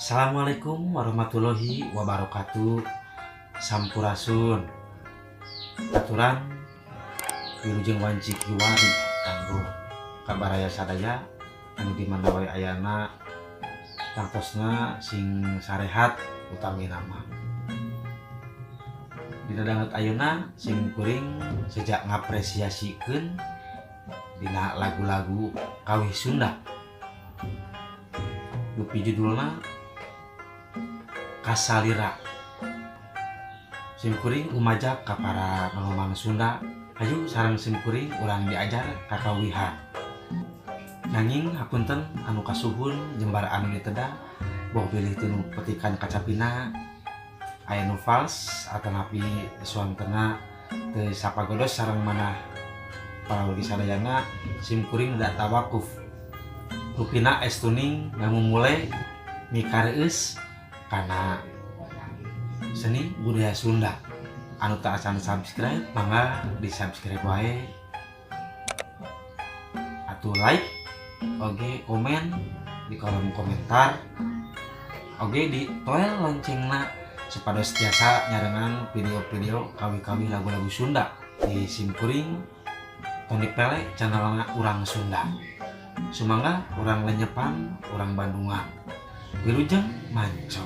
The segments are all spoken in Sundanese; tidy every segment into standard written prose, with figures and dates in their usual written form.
Assalamualaikum warahmatullahi wabarakatuh. Sampurasun. Aturan wilujeng wanci kiwari kanggo kabaraya sadaya anu di mana wae ayana, tangtosna sing sarehat utamina mah. Dina danget ayeuna sing kuring sejak ngapresiasikeun dina lagu-lagu kawih Sunda. Dupi judulna Kasalira. Simkuring umajak ka para nonoman Sunda, hayu sareng simkuring urang diajar kakawihan. Nanging hapunten anu kasuhun jembar anu diteda boh bilih tinu petikan kacapina aya nu fals atanapi suantena teu sapagodos sareng manah parawargi sadayana, simkuring da tawakuf. Rupina estuning ngamumule mikareueus kana seni budaya Sunda. Anu teu acan subscribe mangga di subscribe wae atau like oge komen di kolom komentar oge di toel loncengna supados tiasa nyarengan video-video kawi-kawi lagu-lagu Sunda di simkuring Tony Pele channelna Urang Sunda. Sumangga urang lenyepan urang Bandungan. Wilujeng manco.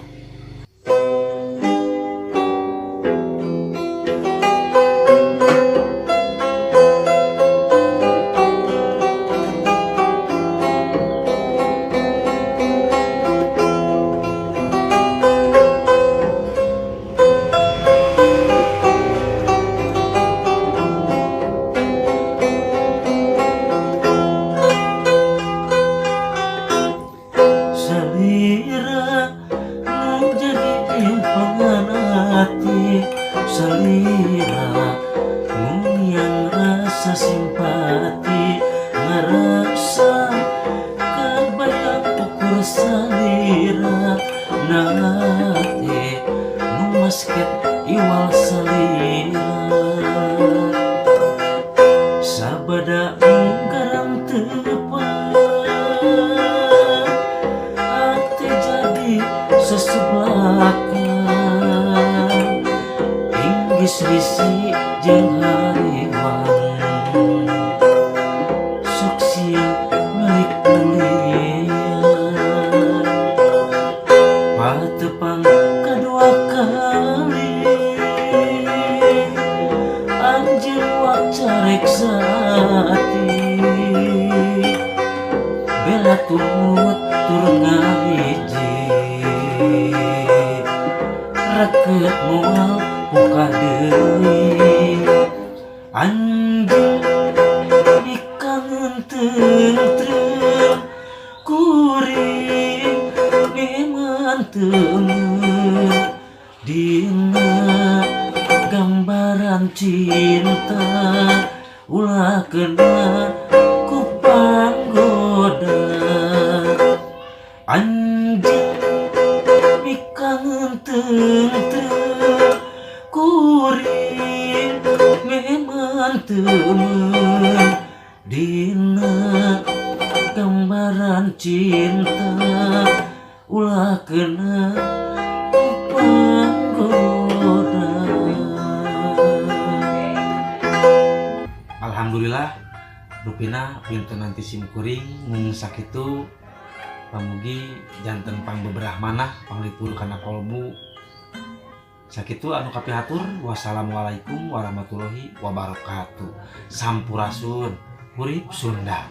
Salira nu jadi impangan hati, salira yang rasa simpati, ngerasa kebayang ukur salira nate nu masket iwal salira sabada garam tepat ate jadi sesebelakan inggis risi jeung hariwang sok siang milik kuliah patepang kedua kali anjeun wacarek sati bela tumut tur ngahiji reket moal buka deui anjeun mikangen tentrem kuring neman temen dina gambaran cinta ulah kena ku panggoda anjeun mikangen tentrem kuring memang temen dina gambaran cinta ulah kena ku panggoda. Alhamdulillah rupina pintu nanti simkuring mung sakitu pamugi janten pangbeberah manah panglipur kana kolbu. Sakitu anu kapihatur. Wassalamualaikum warahmatullahi wabarakatuh. Sampurasun, hurip Sunda.